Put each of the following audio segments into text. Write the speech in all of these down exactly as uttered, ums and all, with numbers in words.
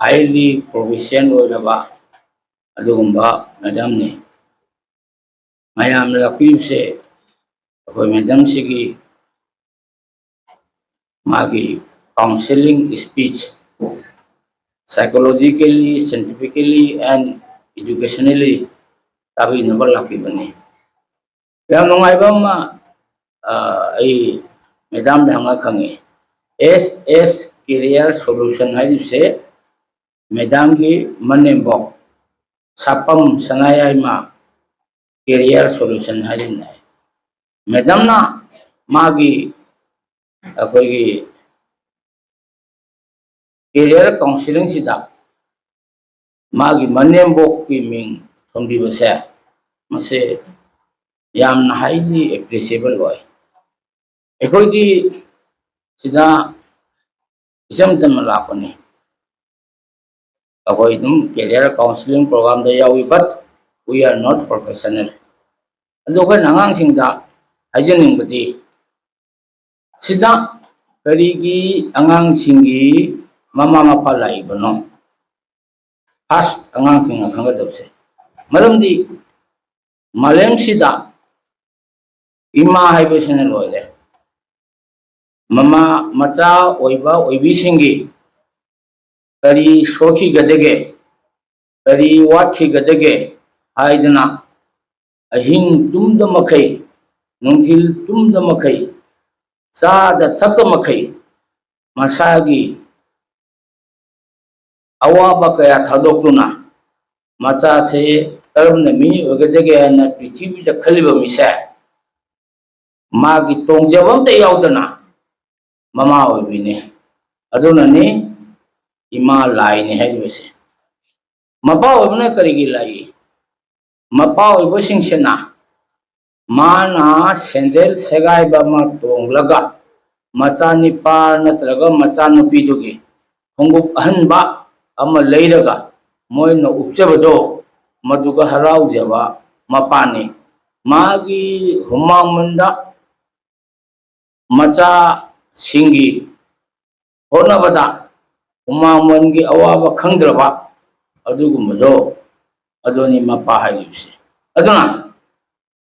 highly proficient ꯑꯣꯏꯔꯕ ꯑꯗꯨꯒꯨꯝꯕ ꯃꯦꯗꯥꯝꯅꯤ꯫ ꯃꯌꯥꯝꯅ ꯂꯥꯛꯄꯤꯔꯤꯕꯁꯦ ꯑꯩꯈꯣꯏ ꯃꯦꯗꯥꯝꯁꯤꯒꯤ ꯃꯥꯒꯤ counselling speech, psychologically, scientifically and educationally ꯇꯥꯕꯤꯅꯕ ꯂꯥꯛꯄꯤꯕꯅꯤ꯫ ꯌꯥꯝ ꯅꯨꯡꯉꯥꯏꯕ ꯑꯃ, ꯑ, ꯑꯩ ꯃꯦꯗꯥꯝꯗ ꯍꯪꯉ ꯈꯪꯉꯤ꯫ ꯑꯦꯁ ꯑꯦꯁ Career Solution ꯍꯥꯏꯔꯤꯕꯁꯦ ꯃꯦꯗꯥꯝꯒꯤ ꯃꯅꯦꯝꯕꯣꯛ ꯁꯥꯄꯝ ꯁꯅꯥꯌꯥꯏꯃ Career Solution ꯍꯥꯏꯔꯤꯕꯅꯦ꯫ ꯃꯦꯗꯥꯝꯅ ꯃꯥꯒꯤ, ꯑꯩꯈꯣꯏꯒꯤ career counselling ꯁꯤꯗ ꯃꯥꯒꯤ ꯃꯅꯦꯝꯕꯣꯛꯀꯤ ꯃꯤꯡ ꯊꯣꯟꯕꯤꯕꯁꯦ, ꯃꯁꯦ ꯌꯥꯝꯅ highly appreciable ꯑꯣꯏ꯫ ꯑꯩꯈꯣꯏꯗꯤ ꯁꯤꯗ ꯏꯆꯝ ꯆꯝꯅ ꯂꯥꯛꯄꯅꯤ꯫ ꯑꯩꯈꯣꯏ ꯑꯗꯨꯝ career counselling program ꯗ ꯌꯥꯎꯏ, but we are not professional꯫ ꯑꯗꯨ ꯑꯩꯈꯣꯏꯅ ꯑꯉꯥꯡꯁꯤꯡꯗ ꯍꯥꯏꯖꯅꯤꯡꯕꯗꯤ, ꯁꯤꯗ ꯀꯔꯤꯒꯤ ꯑꯉꯥꯡꯁꯤꯡꯒꯤ ꯃꯃꯥ ꯃꯄꯥ ꯂꯥꯛꯏꯕꯅꯣ? First, ꯑꯉꯥꯡꯁꯤꯡꯅ ꯈꯪꯒꯗꯕꯁꯦ, ꯃꯔꯝꯗꯤ ꯃꯥꯂꯦꯝꯁꯤꯗ ꯏꯃꯥ ꯍꯥꯏꯕꯁꯤꯅ ꯂꯣꯏꯔꯦ꯫ ꯃꯃꯥ, ꯃꯆꯥ ꯑꯣꯏꯕ ꯑꯣꯏꯕꯤꯁꯤꯡꯒꯤ ꯀꯔꯤ ꯁꯣꯛꯈꯤꯒꯗꯒꯦ, ꯀꯔꯤ ꯋꯥꯠꯈꯤꯒꯗꯒꯦ ꯍꯥꯏꯗꯅ ꯑꯍꯤꯡ ꯇꯨꯝꯗ ꯃꯈꯩ, ꯅꯨꯡꯊꯤꯜ ꯇꯨꯝꯗ ꯃꯈꯩ, ꯆꯥꯗ ꯊꯛꯇ ꯃꯈꯩ ꯃꯁꯥꯒꯤ ꯑꯋꯥꯕ ꯀꯌꯥ ꯊꯥꯗꯣꯛꯇꯨꯅ ꯃꯆꯥꯁꯦ ꯀꯔꯝꯅ ꯃꯤ ꯑꯣꯏꯒꯗꯒꯦ ꯍꯥꯏꯅ ꯄ꯭ꯔꯤꯊꯤꯕꯤꯗ ꯈꯜꯂꯤꯕ ꯃꯤꯁꯦ ꯃꯥꯒꯤ ꯇꯣꯡꯖꯕ ꯑꯝꯇ ꯌꯥꯎꯗꯅ ꯃꯃꯥ ꯑꯣꯏꯕꯤꯅꯤ꯫ ꯑꯗꯨꯅꯅꯤ ꯏꯃꯥ ꯂꯥꯏꯅꯤ ꯍꯥꯏꯔꯤꯕꯁꯦ꯫ ꯃꯄꯥ ꯑꯣꯏꯕꯅ ꯀꯔꯤꯒꯤ ꯂꯥꯛꯏ? ꯃꯄꯥ ꯑꯣꯏꯕꯁꯤꯡꯁꯤꯅ ꯃꯥꯅ ꯁꯦꯟꯗꯜ ꯁꯦꯒꯥꯏꯕ ꯑꯃ ꯇꯣꯡꯂꯒ ꯃꯆꯥꯅꯤꯄꯥ ꯅꯠꯇ꯭ꯔꯒ ꯃꯆꯥꯅꯨꯄꯤꯗꯨꯒꯤ ꯈꯣꯡꯎꯞ ꯑꯍꯟꯕ ꯑꯃ ꯂꯩꯔꯒ ꯃꯣꯏꯅ ꯎꯞꯆꯕꯗꯣ, ꯃꯗꯨꯒ ꯍꯔꯥꯎꯖꯕ ꯃꯄꯥꯅꯤ꯫ ꯃꯥꯒꯤ ꯍꯨꯃꯥꯡꯃꯟꯗ ꯃꯆꯥꯁꯤꯡꯒꯤ ꯍꯣꯠꯅꯕꯗ ꯎꯃꯥꯃꯣꯟꯒꯤ ꯑꯋꯥꯕ ꯈꯪꯗ꯭ꯔꯕ ꯑꯗꯨꯒꯨꯝꯕꯗꯣ, ꯑꯗꯨꯅꯤ ꯃꯄꯥ ꯍꯥꯏꯔꯤꯕꯁꯦ꯫ ꯑꯗꯨꯅ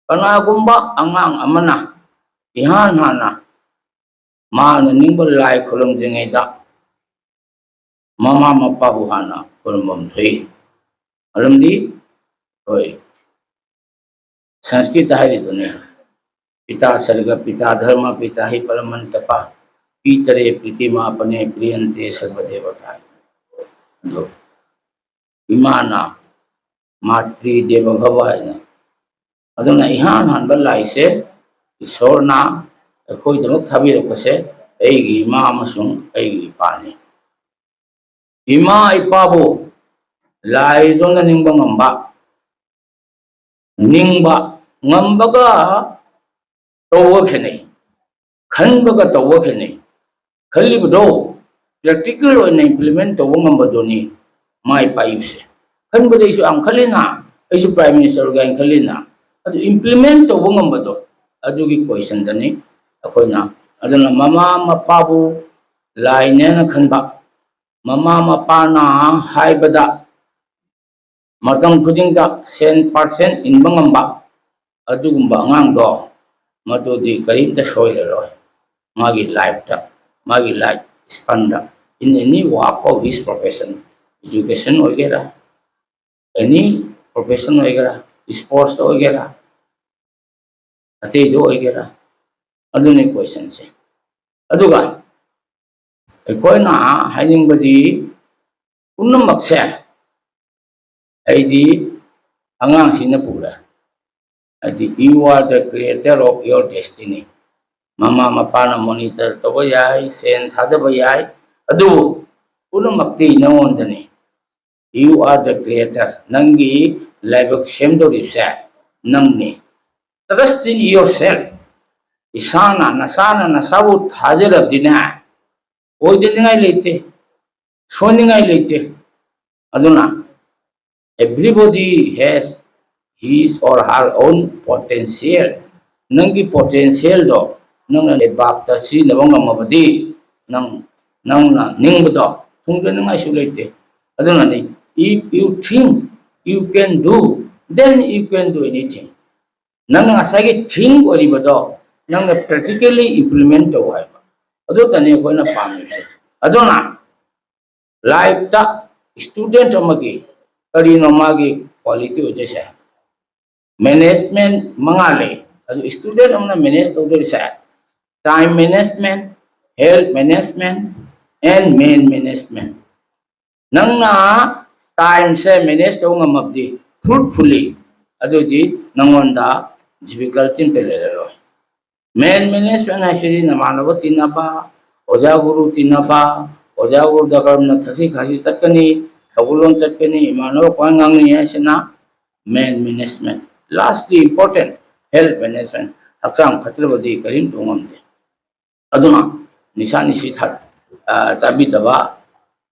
ꯀꯅꯥꯒꯨꯝꯕ ꯑꯉꯥꯡ ꯑꯃꯅ ꯏꯍꯥꯟ ꯍꯥꯟꯅ ꯃꯥꯅ ꯅꯤꯡꯕ ꯂꯥꯏ ꯈꯨꯔꯨꯝꯗ꯭ꯔꯤꯉꯩꯗ ꯃꯃꯥ ꯃꯄꯥꯕꯨ ꯍꯥꯟꯅ ꯈꯨꯔꯨꯝꯐꯝ ꯊꯣꯛꯏ꯫ ꯃꯔꯝꯗꯤ ꯍꯣꯏ, ꯁꯪꯁꯀ꯭ꯔꯤꯠꯇ ꯍꯥꯏꯔꯤꯗꯨꯅꯦ, "ꯄꯤꯇꯥ ꯁꯔꯒ, ꯄꯤꯇꯥ ꯙꯔꯃ, ꯄꯤꯇꯥ ꯍꯤ ꯄꯔꯃꯟ ꯇꯄ, ꯄꯤꯇꯔꯦ ꯄ꯭ꯔꯤꯇꯤꯃꯥꯄꯅꯦ ꯄ꯭ꯔꯤꯌꯟꯇꯦ ꯁꯔꯕꯗꯦꯕꯇꯥ" ꯍꯥꯏꯅ꯫ ꯑꯗꯣ ꯏꯃꯥꯅ ꯃꯥꯇ꯭ꯔꯤ ꯗꯦꯕ ꯚꯕ ꯍꯥꯏꯅ꯫ ꯑꯗꯨꯅ ꯏꯍꯥꯟ ꯍꯥꯟꯕ ꯂꯥꯏꯁꯦ ꯏꯁꯣꯔꯅ ꯑꯩꯈꯣꯏꯒꯤꯗꯃꯛ ꯊꯥꯕꯤꯔꯛꯄꯁꯦ ꯑꯩꯒꯤ ꯏꯃꯥ ꯑꯃꯁꯨꯡ ꯑꯩꯒꯤ ꯏꯄꯥꯅꯤ꯫ ꯏꯃꯥ ꯏꯄꯥꯕꯨ ꯂꯥꯏꯗꯧꯅ ꯅꯤꯡꯕ ꯉꯝꯕ, ꯅꯤꯡꯕ ꯉꯝꯕꯒ ꯇꯧꯕ ꯈꯦꯠꯅꯩ, ꯈꯟꯕꯒ ꯇꯧꯕ ꯈꯦꯠꯅꯩ꯫ ꯈꯜꯂꯤꯕꯗꯣ practical ꯑꯣꯏꯅ implement ꯇꯧꯕ ꯉꯝꯕꯗꯨꯅꯤ ꯃꯥꯏ ꯄꯥꯛꯏꯕꯁꯦ꯫ ꯈꯟꯕꯗ ꯑꯩꯁꯨ ꯌꯥꯝ ꯈꯜꯂꯤꯅ, ꯑꯩꯁꯨ Prime Minister ꯑꯣꯏꯒꯦ ꯍꯥꯏꯅ ꯈꯜꯂꯤꯅ, ꯑꯗꯨ implement ꯇꯧꯕ ꯉꯝꯕꯗꯣ, ꯑꯗꯨꯒꯤ questionꯗꯅꯤ ꯑꯩꯈꯣꯏꯅ꯫ ꯑꯗꯨꯅ ꯃꯃꯥ ꯃꯄꯥꯕꯨ ꯂꯥꯏꯅꯦꯅ ꯈꯟꯕ, ꯃꯃꯥ ꯃꯄꯥꯅ ꯍꯥꯏꯕꯗ ꯃꯇꯝ ꯈꯨꯗꯤꯡꯗ cent percent ꯏꯟꯕ ꯉꯝꯕ ꯑꯗꯨꯒꯨꯝꯕ ꯑꯉꯥꯡꯗꯣ, ꯃꯗꯨꯗꯤ ꯀꯔꯤꯝꯇ ꯁꯣꯏꯔꯔꯣꯏ ꯃꯥꯒꯤ lifeꯇ, ꯃꯥꯒꯤ life spanꯗ, in any walk of his profession, education ꯑꯣꯏꯒꯦꯔꯥ, any profession ꯑꯣꯏꯒꯦꯔꯥ, sportsꯇ ꯑꯣꯏꯒꯦꯔꯥ, ꯑꯇꯩꯗ ꯑꯣꯏꯒꯦꯔꯥ, ꯑꯗꯨꯅꯤ questionꯁꯦ꯫ ꯑꯗꯨꯒ ꯑꯩꯈꯣꯏꯅ ꯍꯥꯏꯅꯤꯡꯕꯗꯤ ꯄꯨꯝꯅꯃꯛꯁꯦ ꯑꯩꯗꯤ ꯑꯉꯥꯡꯁꯤꯅ ꯄꯨꯔꯦ꯫ ꯍꯥꯏꯗꯤ, you are the creator of your destiny. ꯃꯃꯥ ꯃꯄꯥꯅ monitor ꯇꯧꯕ ꯌꯥꯏ, ꯁꯦꯟ ꯊꯥꯗꯕ ꯌꯥꯏ, ꯑꯗꯨꯕꯨ ꯄꯨꯝꯅꯃꯛꯇꯤ ꯅꯉꯣꯟꯗꯅꯤ꯫ You are the creator. ꯅꯪꯒꯤ ꯂꯥꯏꯕꯛ ꯁꯦꯝꯗꯧꯔꯤꯕꯁꯦ ꯅꯪꯅꯤ꯫ Trust in yourself. ꯏꯁꯥꯅ, ꯅꯁꯥꯅ ꯅꯁꯥꯕꯨ ꯊꯥꯖꯔꯕꯗꯤꯅꯦ, ꯑꯣꯏꯗꯅꯤꯡꯉꯥꯏ ꯂꯩꯇꯦ, ꯁꯣꯏꯅꯤꯡꯉꯥꯏ ꯂꯩꯇꯦ꯫ ꯑꯗꯨꯅ everybody has his or her own potential. ꯅꯪꯒꯤ potentialꯗꯣ ꯅꯪꯅ ꯂꯩꯕꯥꯛꯇ ꯁꯤꯖꯤꯟꯅꯕ ꯉꯝꯃꯕꯗꯤ, ꯅꯪ, ꯅꯪꯅ ꯅꯤꯡꯕꯗꯣ ꯍꯣꯡꯗꯅꯉꯥꯏꯁꯨ ꯂꯩꯇꯦ꯫ ꯑꯗꯨꯅꯅꯤ, if you think you can do, then you can do anything. ꯅꯪꯅ ꯉꯁꯥꯏꯒꯤ think ꯑꯣꯏꯔꯤꯕꯗꯣ ꯅꯪꯅ practically implement ꯇꯧ ꯍꯥꯏꯕ, ꯑꯗꯨꯇꯅꯤ ꯑꯩꯈꯣꯏꯅ ꯄꯥꯝꯃꯤꯁꯦ꯫ ꯑꯗꯨꯅ life ꯇ student ꯑꯃꯒꯤ ꯀꯔꯤꯅꯣ ꯃꯥꯒꯤ quality ꯑꯣꯏꯗꯣꯏꯁꯦ? Management ꯃꯉꯥ ꯂꯩ꯫ ꯑꯗꯨ student ꯑꯃꯅ manage ꯇꯧꯗꯣꯏꯁꯦ time management, health management and man management꯫ ꯅꯪꯅ time ꯁꯦ manage ꯇꯧꯕ ꯉꯝꯃꯕꯗꯤ, fruitfully, ꯑꯗꯨꯗꯤ ꯅꯪꯉꯣꯟꯗ difficulty ꯑꯝꯇ ꯂꯩꯔꯔꯣꯏ꯫ Man management ꯍꯥꯏꯁꯤꯗꯤ ꯅꯃꯥꯟꯅꯕ ꯇꯤꯟꯅꯕ, ꯑꯣꯖꯥ ꯒꯨꯔꯨ ꯇꯤꯟꯅꯕ, ꯑꯣꯖꯥ ꯒꯨꯔꯨꯗ ꯀꯔꯝꯅ ꯊꯛꯁꯤ ꯈꯥꯁꯤ ꯆꯠꯀꯅꯤ, ꯊꯧꯒꯜꯂꯣꯟ ꯆꯠꯀꯅꯤ, ꯏꯃꯥꯟꯅꯕ ꯀꯃꯥꯏꯅ ꯉꯥꯡꯅꯤ ꯍꯥꯏꯁꯤꯅ man management꯫ Lastly important, health management꯫ ꯍꯛꯆꯥꯡ ꯐꯠꯇ꯭ꯔꯕꯗꯤ ꯀꯔꯤꯝ ꯇꯧ ꯉꯝꯗꯦ꯫ ꯑꯗꯨꯅ ꯅꯤꯁꯥ ꯅꯤꯁꯤ ꯊꯛ-, ꯑ, ꯆꯥꯕꯤꯗꯕ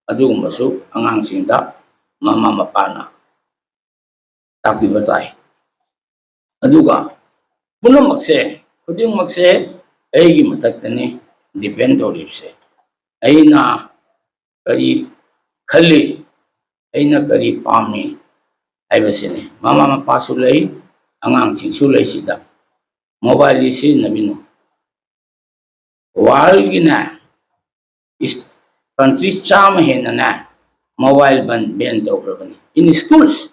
ꯑꯗꯨꯒꯨꯝꯕꯁꯨ ꯑꯉꯥꯡꯁꯤꯡꯗ ꯃꯃꯥ ꯃꯄꯥꯅ ꯇꯥꯛꯄꯤꯕ ꯇꯥꯏ꯫ ꯑꯗꯨꯒ ꯄꯨꯝꯅꯃꯛꯁꯦ, ꯈꯨꯗꯤꯡꯃꯛꯁꯦ ꯑꯩꯒꯤ ꯃꯊꯛꯇꯅꯤ depend ꯇꯧꯔꯤꯕꯁꯦ꯫ ꯑꯩꯅ ꯀꯔꯤ ꯈꯜꯂꯤ, ꯑꯩꯅ ꯀꯔꯤ ꯄꯥꯝꯃꯤ ꯍꯥꯏꯕꯁꯤꯅꯤ꯫ ꯃꯃꯥ ꯃꯄꯥꯁꯨ ꯂꯩ, ꯑꯉꯥꯡꯁꯤꯡꯁꯨ ꯂꯩ ꯁꯤꯗ꯫ Mobile ꯁꯤ ꯁꯤꯖꯤꯟꯅꯕꯤꯅꯨ꯫ World ꯒꯤꯅꯦ, ꯏꯁ-, country ꯆꯥꯝꯃ ꯍꯦꯟꯅꯅꯦ mobile ban, ban ꯇꯧꯈ꯭ꯔꯕꯅꯤ꯫ In schools,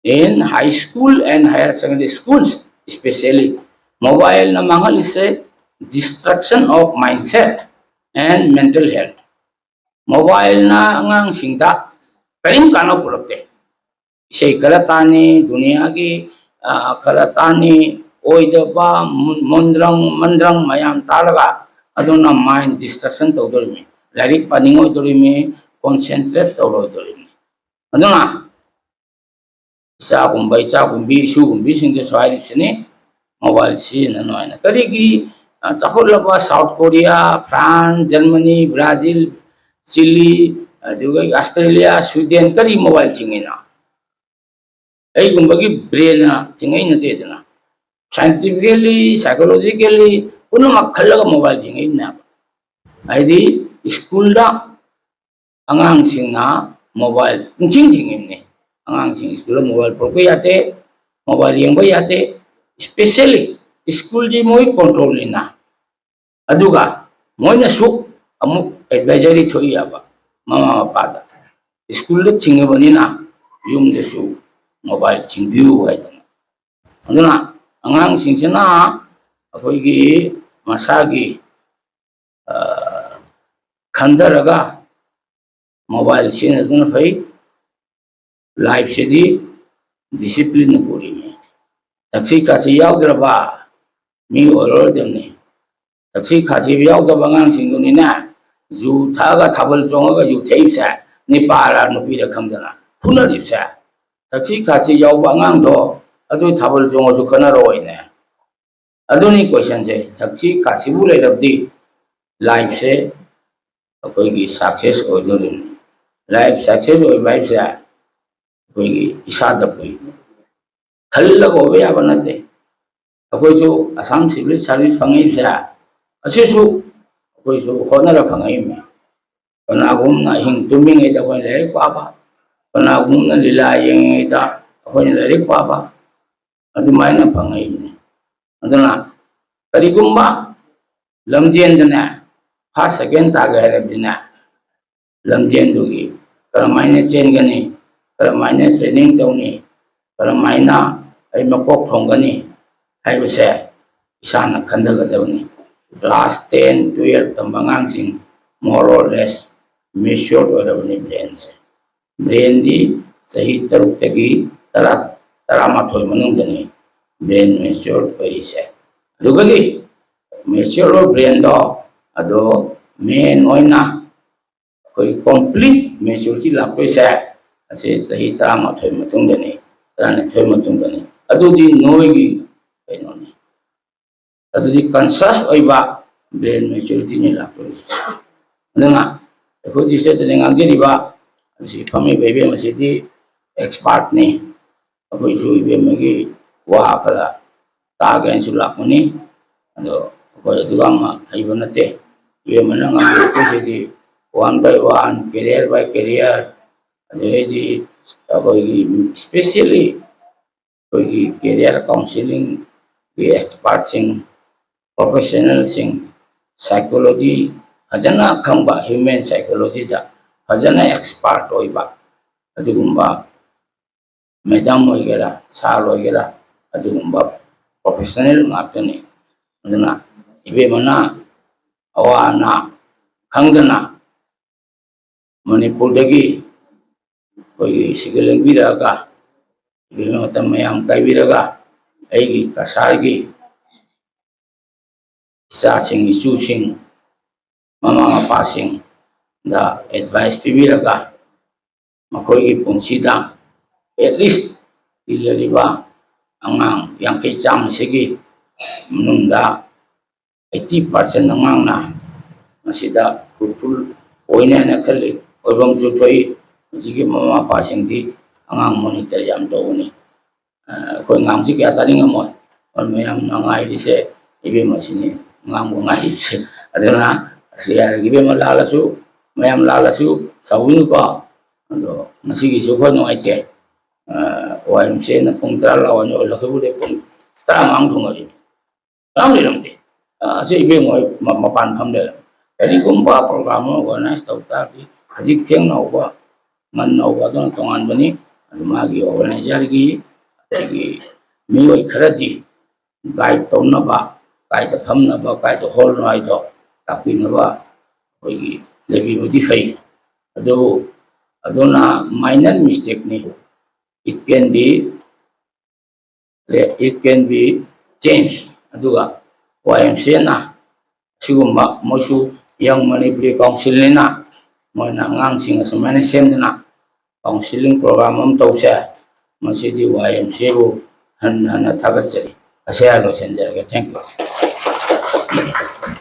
in high school and higher secondary schools especially, mobile ꯅ ꯃꯥꯡꯍꯜꯂꯤꯁꯦ destruction of mindset and mental health꯫ Mobile ꯅ ꯑꯉꯥꯡꯁꯤꯡꯗ ꯀꯔꯤꯝ ꯀꯥꯟꯅꯕ ꯄꯨꯔꯛꯇꯦ꯫ ꯏꯁꯩ ꯈꯔ ꯇꯥꯅꯤ, ꯗꯨꯅꯤꯌꯥꯒꯤ, ꯑ, ꯈꯔ ꯇꯥꯅꯤ, ꯑꯣꯏꯗꯕ ꯃꯨꯟ-, ꯃꯣꯟꯗ꯭ꯔꯪ ꯃꯟꯗ꯭ꯔꯪ ꯃꯌꯥꯝ ꯇꯥꯔꯒ ꯑꯗꯨꯅ mind destruction ꯇꯧꯗꯣꯔꯤꯃꯤ꯫ ꯂꯥꯏꯔꯤꯛ ꯄꯥꯅꯤꯡꯉꯣꯏꯗꯣꯔꯤꯃꯤ, concentrate ꯇꯧꯔꯣꯏꯗꯣꯔꯤꯃꯤ꯫ ꯑꯗꯨꯅ ꯏꯆꯥꯒꯨꯝꯕ, ꯏꯆꯥꯒꯨꯝꯕꯤ, ꯏꯁꯨꯒꯨꯝꯕꯤꯁꯤꯡꯗꯁꯨ ꯍꯥꯏꯔꯤꯕꯁꯤꯅꯤ, mobile ꯁꯤꯖꯤꯟꯅꯅꯨ ꯍꯥꯏꯅ꯫ ꯀꯔꯤꯒꯤ, ꯑ, ꯆꯥꯎꯈꯠꯂꯕ South Korea, France, Germany, Brazil, Chile, ꯑꯗꯨꯒ Australia, Sweden ꯀꯔꯤ mobile ꯊꯤꯡꯉꯤꯅꯣ? ꯑꯩꯒꯨꯝꯕꯒꯤ brain ꯅ ꯊꯤꯡꯉꯛꯏ ꯅꯠꯇꯦꯗꯅ꯫ Scientifically, psychologically ꯄꯨꯝꯅꯃꯛ ꯈꯜꯂꯒ mobile ꯊꯤꯡꯉꯛꯏꯅꯦꯕ꯫ ꯍꯥꯏꯗꯤ school ꯗ ꯑꯉꯥꯡꯁꯤꯡꯅ ꯃꯣꯕꯥꯏꯜ ꯄꯨꯡꯊꯤꯡ ꯊꯤꯡꯉꯤꯕꯅꯤ꯫ ꯑꯉꯥꯡꯁꯤꯡ ꯁ꯭ꯀꯨꯜꯗ ꯃꯣꯕꯥꯏꯜ ꯄꯨꯔꯛꯄ ꯌꯥꯗꯦ, ꯃꯣꯕꯥꯏꯜ ꯌꯦꯡꯕ ꯌꯥꯗꯦ꯫ ꯏꯁꯄꯦꯁꯦꯜꯂꯤ ꯁ꯭ꯀꯨꯜꯗꯤ ꯃꯣꯏ ꯀꯣꯟꯇ꯭ꯔꯣꯜꯅꯤꯅ꯫ ꯑꯗꯨꯒ ꯃꯣꯏꯅꯁꯨ ꯑꯃꯨꯛ ꯑꯦꯗꯚꯥꯏꯖꯔꯤ ꯊꯣꯛꯏ ꯍꯥꯏꯕ ꯃꯃꯥ ꯃꯄꯥꯗ, ꯁ꯭ꯀꯨꯜꯗ ꯊꯤꯡꯉꯕꯅꯤꯅ ꯌꯨꯝꯗꯁꯨ ꯃꯣꯕꯥꯏꯜ ꯊꯤꯡꯕꯤꯌꯨ ꯍꯥꯏꯗꯅ꯫ ꯑꯗꯨꯅ ꯑꯉꯥꯡꯁꯤꯡꯁꯤꯅ ꯑꯩꯈꯣꯏꯒꯤ ꯃꯁꯥꯒꯤ, ꯑ, ꯈꯟꯊꯔꯒ ꯃꯣꯕꯥꯏꯜ ꯁꯤꯖꯤꯟꯅꯗꯨꯅ ꯐꯩ꯫ ꯂꯥꯏꯐꯁꯤꯗꯤ ꯗꯤꯁꯤꯄ꯭ꯂꯤꯟꯅ ꯄꯨꯔꯤꯅꯤ꯫ ꯊꯛꯁꯤ ꯈꯥꯁꯤ ꯌꯥꯎꯗ꯭ꯔꯕ ꯃꯤ ꯑꯣꯏꯔꯔꯣꯏꯗꯕꯅꯤ꯫ ꯊꯛꯁꯤ ꯈꯥꯁꯤ ꯌꯥꯎꯗꯕ ꯑꯉꯥꯡꯁꯤꯡꯗꯨꯅꯤꯅꯦ, ꯖꯨ ꯊꯛꯑꯒ ꯊꯥꯕꯜ ꯆꯣꯡꯉꯒ ꯖꯨ ꯊꯛꯏꯕꯁꯦ, ꯅꯤꯄꯥꯔ ꯅꯨꯄꯤꯔ ꯈꯪꯗꯅ ꯐꯨꯅꯔꯤꯕꯁꯦ꯫ ꯊꯛꯁꯤ ꯈꯥꯁꯤ ꯌꯥꯎꯕ ꯑꯉꯥꯡꯗꯣ ꯑꯗꯨ ꯊꯥꯕꯜ ꯆꯣꯡꯉꯁꯨ ꯈꯠꯅꯔꯛꯑꯣꯏꯅꯦ꯫ ꯑꯗꯨꯅꯤ ꯀꯣꯏꯁꯟꯁꯦ, ꯊꯛꯁꯤ ꯈꯥꯁꯤꯕꯨ ꯂꯩꯔꯕꯗꯤ ꯂꯥꯏꯐꯁꯦ ꯑꯩꯈꯣꯏꯒꯤ ꯁꯛꯁꯦꯁ ꯑꯣꯏꯗꯣꯔꯤꯕꯅꯤ꯫ ꯂꯥꯏꯐ ꯁꯛꯁꯦꯁ ꯑꯣꯏꯕ ꯍꯥꯏꯕꯁꯦ ꯑꯩꯈꯣꯏꯒꯤ ꯏꯁꯥꯗ ꯄꯨꯏ, ꯈꯜꯂꯒ ꯑꯣꯏꯕ ꯌꯥꯕ ꯅꯠꯇꯦ꯫ ꯑꯩꯈꯣꯏꯁꯨ ꯑꯁꯥꯝ ꯁꯤꯚꯤꯜ ꯁꯥꯔꯚꯤꯁ ꯐꯪꯉꯛꯏꯕꯁꯦ, ꯑꯁꯤꯁꯨ ꯑꯩꯈꯣꯏꯁꯨ ꯍꯣꯠꯅꯔ ꯐꯪꯉꯛꯏꯕꯅꯤ꯫ ꯀꯅꯥꯒꯨꯝꯅ ꯑꯍꯤꯡ ꯇꯨꯝꯃꯤꯉꯩꯗ ꯑꯩꯈꯣꯏꯅ ꯂꯥꯏꯔꯤꯛ ꯄꯥꯕ, ꯀꯅꯥꯒꯨꯝꯅ ꯂꯤꯂꯥ ꯌꯦꯡꯉꯤꯉꯩꯗ ꯑꯩꯈꯣꯏꯅ ꯂꯥꯏꯔꯤꯛ ꯄꯥꯕ, ꯑꯗꯨꯃꯥꯏꯅ ꯐꯪꯉꯛꯏꯕꯅꯤ꯫ ꯑꯗꯨꯅ ꯀꯔꯤꯒꯨꯝꯕ ꯂꯝꯖꯦꯟꯗꯅꯦ ꯐꯥꯔꯁ ꯁꯦꯀꯦꯟ ꯇꯥꯒꯦ ꯍꯥꯏꯔꯕꯗꯤꯅꯦ, ꯂꯝꯖꯦꯟꯗꯨꯒꯤ ꯀꯔꯝꯍꯥꯏꯅ ꯆꯦꯟꯒꯅꯤ, ꯀꯔꯝꯍꯥꯏꯅ ꯇ꯭ꯔꯦꯅꯤꯡ ꯇꯧꯅꯤ, ꯀꯔꯝꯍꯥꯏꯅ ꯑꯩ ꯃꯀꯣꯛ ꯊꯣꯡꯒꯅꯤ ꯍꯥꯏꯕꯁꯦ ꯏꯁꯥꯅ ꯈꯟꯊꯒꯗꯕꯅꯤ꯫ ꯀ꯭ꯂꯥꯁ ꯇꯦꯟ, ꯇꯨꯌꯦꯜꯞ ꯇꯝꯕ ꯑꯉꯥꯡꯁꯤꯡ more or less mature ꯑꯣꯏꯔꯕꯅꯤ ꯕ꯭ꯔꯦꯟꯁꯦ꯫ ꯕ꯭ꯔꯦꯟꯗꯤ ꯆꯍꯤ ꯇꯔꯨꯛꯇꯒꯤ ꯇꯔꯥ, ꯇꯔꯥꯃꯥꯊꯣꯏ ꯃꯅꯨꯡꯗꯅꯤ ꯕ꯭ꯔꯦꯟ ꯃꯦꯆ꯭ꯌꯣꯔ ꯑꯣꯏꯔꯤꯁꯦ꯫ ꯑꯗꯨꯒꯗꯤ ꯃꯦꯆ꯭ꯌꯣꯔ ꯑꯣꯏꯕ ꯕ꯭ꯔꯦꯟꯗꯣ ꯑꯗꯣ ꯃꯦꯟ ꯑꯣꯏꯅ ꯑꯩꯈꯣꯏ ꯀꯣꯝꯄ꯭ꯂꯤꯠ ꯃꯦꯆ꯭ꯌꯨꯔꯤꯇꯤ ꯂꯥꯛꯇꯣꯏꯁꯦ ꯑꯁꯤ ꯆꯍꯤ ꯇꯔꯥꯃꯥꯊꯣꯏ ꯃꯇꯨꯡꯗꯅꯤ, ꯇꯔꯥꯅꯤꯊꯣꯏ ꯃꯇꯨꯡꯗꯅꯤ꯫ ꯑꯗꯨꯗꯤ ꯅꯣꯏꯒꯤ ꯀꯩꯅꯣꯅꯤ, ꯑꯗꯨꯗꯤ ꯀꯟꯁꯤꯌꯁ ꯑꯣꯏꯕ ꯕ꯭ꯔꯦꯟ ꯃꯦꯆ꯭ꯌꯨꯔꯤꯇꯤꯅꯤ ꯂꯥꯛꯇꯣꯏꯁꯦ꯫ ꯑꯗꯨꯅ ꯑꯩꯈꯣꯏ ꯗꯤꯁꯇ꯭ꯔꯤꯛꯇꯅ ꯉꯥꯡꯖꯔꯤꯕ ꯑꯁꯤ ꯐꯝꯃꯤꯕ ꯏꯕꯦꯝ ꯑꯁꯤꯗꯤ ꯑꯦꯛꯁꯄꯥꯔꯠꯅꯤ꯫ ꯑꯩꯈꯣꯏꯁꯨ ꯏꯕꯦꯝꯃꯒꯤ ꯋꯥ ꯈꯔ ꯇꯥꯒꯦ ꯍꯥꯏꯅꯁꯨ ꯂꯥꯛꯄꯅꯤ꯫ ꯑꯗꯣ ꯑꯩꯈꯣꯏ ꯑꯗꯨꯒ ꯑꯃ ꯍꯩꯕ ꯅꯠꯇꯦ꯫ ꯏꯕꯦꯝꯃꯅ ꯉꯥꯡꯕꯤꯔꯛꯄꯁꯤꯗꯤ one by one, career by career, ꯑꯗꯩꯗꯤ ꯑꯩꯈꯣꯏꯒꯤ specially ꯑꯩꯈꯣꯏꯒꯤ career counselling ꯒꯤ expertꯁꯤꯡ, professionalꯁꯤꯡ, psychology ꯐꯖꯅ ꯈꯪꯕ, human psychologyꯗ ꯐꯖꯅ expert ꯑꯣꯏꯕ ꯑꯗꯨꯒꯨꯝꯕ madam ꯑꯣꯏꯒꯦꯔꯥ, sir ꯑꯣꯏꯒꯦꯔꯥ, ꯑꯗꯨꯒꯨꯝꯕ professional ꯉꯥꯛꯇꯅꯤ꯫ ꯑꯗꯨꯅ ꯏꯕꯦꯝꯃꯅ ꯑꯋꯥ ꯑꯅꯥ ꯈꯪꯗꯅ ꯃꯅꯤꯄꯨꯔꯗꯒꯤ ꯑꯩꯈꯣꯏꯒꯤ ꯁꯤꯒ ꯂꯦꯡꯕꯤꯔꯛꯑꯒ, ꯏꯕꯦꯝꯃ ꯃꯇꯝ ꯃꯌꯥꯝ ꯀꯥꯏꯕꯤꯔꯒ ꯑꯩꯒꯤ ꯀꯁꯥꯔꯒꯤ ꯏꯆꯥꯁꯤꯡ, ꯏꯁꯨꯁꯤꯡ, ꯃꯃꯥ ꯃꯄꯥꯁꯤꯡꯗ advice ꯄꯤꯕꯤꯔꯒ ꯃꯈꯣꯏꯒꯤ ꯄꯨꯟꯁꯤꯗ at least ꯇꯤꯜꯂꯔꯤꯕ ꯑꯉꯥꯡ ꯌꯥꯡꯈꯩ ꯆꯥꯝꯃꯁꯤꯒꯤ ꯃꯅꯨꯡꯗ eighty percent ꯑꯉꯥꯡꯅ ꯃꯁꯤꯗ fruitful ꯑꯣꯏꯅꯤ ꯍꯥꯏꯅ ꯈꯜꯂꯤ꯫ ꯑꯣꯏꯐꯝꯁꯨ ꯊꯣꯛꯏ꯫ ꯍꯧꯖꯤꯛꯀꯤ ꯃꯃꯥ ꯃꯄꯥꯁꯤꯡꯗꯤ ꯑꯉꯥꯡ monitor ꯌꯥꯝ ꯇꯧꯕꯅꯤ꯫ ꯑ, ꯑꯩꯈꯣꯏ ꯉꯥꯡꯁꯤ ꯀꯌꯥ ꯇꯥꯅꯤꯡꯉꯝꯃꯣꯏ꯫ ꯑꯩꯈꯣꯏ ꯃꯌꯥꯝꯅ ꯉꯥꯏꯔꯤꯁꯦ ꯏꯕꯦꯝꯃꯁꯤꯅꯤ, ꯉꯥꯡꯕ ꯉꯥꯏꯔꯤꯕꯁꯦ꯫ ꯑꯗꯨꯅ ꯑꯁꯤ ꯍꯥꯏꯔꯒ ꯏꯕꯦꯝꯃ ꯂꯥꯜꯂꯁꯨ, ꯃꯌꯥꯝ ꯂꯥꯜꯂꯁꯨ ꯁꯥꯎꯕꯤꯅꯨꯀꯣ꯫ ꯑꯗꯣ ꯉꯁꯤꯒꯤꯁꯨ ꯈꯔ ꯅꯨꯡꯉꯥꯏꯇꯦ꯫ ꯑ, ꯋꯥꯏ ꯑꯦꯝ ꯁꯤ ꯑꯦꯅ ꯄꯨꯡ ꯇꯔꯥ ꯂꯥꯛꯑꯣꯅ ꯑꯣꯜꯂꯛꯈꯤꯕꯗꯩ ꯄꯨꯡ ꯇꯔꯥꯃꯉꯥ ꯊꯨꯡꯉꯔꯤ꯫ ꯂꯥꯛꯂꯝꯗꯦ, ꯂꯥꯛꯂꯝꯗꯦ꯫ ꯑ, ꯑꯁꯤ ꯏꯕꯦꯝꯃ ꯍꯣꯏ ꯃ-, ꯃꯄꯥꯟ ꯐꯝ ꯂꯩꯔꯝꯃꯦ꯫ ꯀꯔꯤꯒꯨꯝꯕ program ꯑꯃ organize ꯇꯧ ꯇꯥꯔꯗꯤ ꯍꯧꯖꯤꯛ ꯊꯦꯡꯅ ꯍꯧꯕ, ꯉꯟꯅ ꯍꯧꯕ ꯑꯗꯨꯅ ꯇꯣꯉꯥꯟꯕꯅꯤ꯫ ꯑꯗꯨ ꯃꯥꯒꯤ organizerꯒꯤ ꯑꯗꯒꯤ ꯃꯤꯑꯣꯏ ꯈꯔꯗꯤ guide ꯇꯧꯅꯕ, ꯀꯥꯏꯗ ꯐꯝꯅꯕ, ꯀꯥꯏꯗ ꯍꯣꯜꯅꯣ ꯍꯥꯏꯗꯣ ꯇꯥꯛꯄꯤꯅꯕ ꯑꯩꯈꯣꯏꯒꯤ ꯂꯩꯕꯤꯕꯗꯤ ꯐꯩ꯫ ꯑꯗꯨꯕꯨ ꯑꯗꯨꯅ minor mistakeꯅꯤ꯫ It can be, it can be changed꯫ ꯑꯗꯨꯒ ꯋꯥꯏ ꯑꯦꯝ ꯁꯤ ꯑꯦꯅ ꯑꯁꯤꯒꯨꯝꯕ ꯃꯣꯏꯁꯨ Young Manipuri Councilꯅꯤꯅ ꯃꯣꯏꯅ ꯑꯉꯥꯡꯁꯤꯡ ꯑꯁꯨꯃꯥꯏꯅ ꯁꯦꯝꯗꯅ counselling program ꯑꯃ ꯇꯧꯁꯦ꯫ ꯃꯁꯤꯗꯤ ꯋꯥꯏ ꯑꯦꯝ ꯁꯤ ꯑꯦꯕꯨ ꯍꯟꯅ ꯍꯟꯅ ꯊꯥꯒꯠꯆꯔꯤ꯫ ꯑꯁꯤ ꯍꯥꯏꯔ ꯂꯣꯏꯁꯤꯟꯖꯔꯒꯦ꯫ Thank you꯫